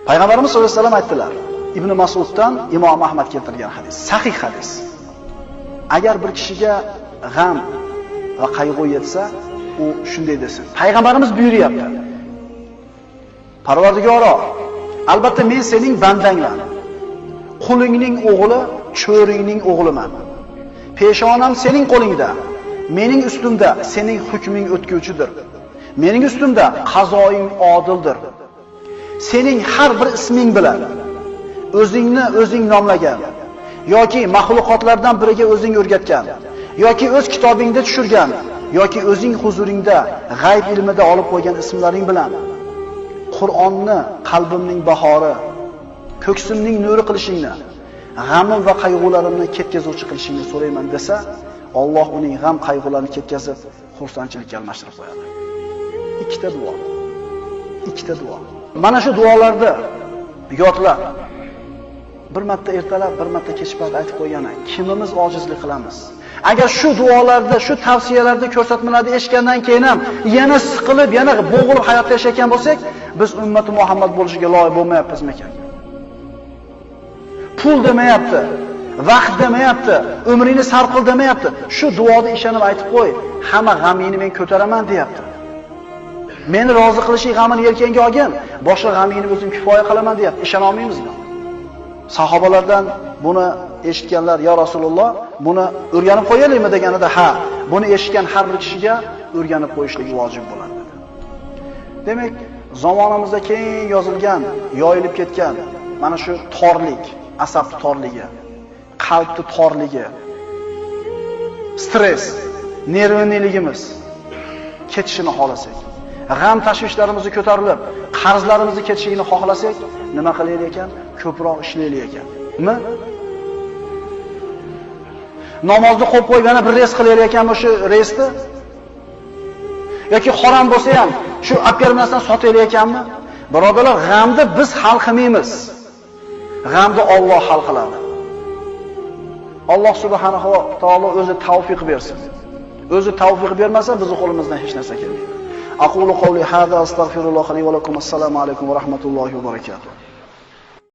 Payg'ambarimiz sollallohu alayhi vasallam aytdilar. Ibn Mas'uddan Imom Ahmad keltirgan hadis, sahih hadis. Agar bir kishiga g'am va qayg'u yetsa, u shunday desin. Payg'ambarimiz buyuryapti. Parvardigoro, albatta men sening bandangman. Qulingning o'g'li, cho'ringning o'g'liman. Peshonam sening qo'lingda. Mening ustimda sening hukming o'tkuvchidir. Mening ustimda qazoing odildir. Sening har bir isming bilan o'zingni o'zing nomlagan yoki maxluqotlardan biriga o'zing o'rgatgan yoki o'z kitobingda tushirgan yoki o'zing huzuringda g'ayb ilmida olib qo'ygan ismlaring bilan Qur'onni qalbimning bahori, ko'ksimning nuri qilishingni, g'amim va qayg'ularimni ketkazuvchi qilishingni so'rayman desa, Alloh uning g'am qayg'ularini ketkazib, xursandchilikka almashtirib qo'yadi. Ikkita duo. Ikkita duo. Mana shu duolarni yodlab, bir marta ertalab, bir marta kech payt aytib qo'ygani kimimiz ojizlik qilamiz? Agar shu duolarda, shu tavsiyalarda, ko'rsatmalarni eshitgandan keyin ham yana siqilib, yana bo'g'ilib hayotda yashayotgan bo'lsak, biz ummati Muhammad bo'lishiga loyiq bo'lmayapmizmikan? Pul demayapti, vaqt demayapti, umringni sarf qil demayapti. Shu duoni ishonib aytib qo'y, hamma g'amingni men ko'taraman deyapti. Meni rozi qilishing g'amini yelkangga olgin, boshqa g'amingni o'zim kifoya qilaman deyapti. Ishona olmaymizmi? Sahobalardan buni eshitganlar, "Ya Rasululloh, buni o'rganib qo'yaylikmi?" deganida, "Ha, buni eshitgan har bir kishiga o'rganib qo'yishlik vojib bo'ladi" dedi. Demak, zamonamizda keng yozilgan, yoyilib ketgan mana shu torlik, asab torligi, qalbni torligi, stress, nervniligimiz ketishini xohlasak, g'am tashvishlarimizni ko'tarilib, qarzlarimizni ketishini xohlasak, nima qilaylik ekan? Ko'proq ishlaylik ekan. Nima? Namozni qo'yib qo'yib yana bir reys qilaylik ekanmi shu reysni? Yoki harom bo'lsa ham shu olib kelmasdan sotaylik ekanmi? Birodarlar, g'amni biz hal qilmaymiz. G'amni Alloh hal qiladi. Alloh subhanahu va taolo o'zi tavfiq bersin. O'zi tavfiq bermasa, bizning qo'limizdan hech narsa kelmaydi. Aqulu qawli hada astagfirulloh li va lakum. Assalomu alaykum va rahmatullohi va barakatuh.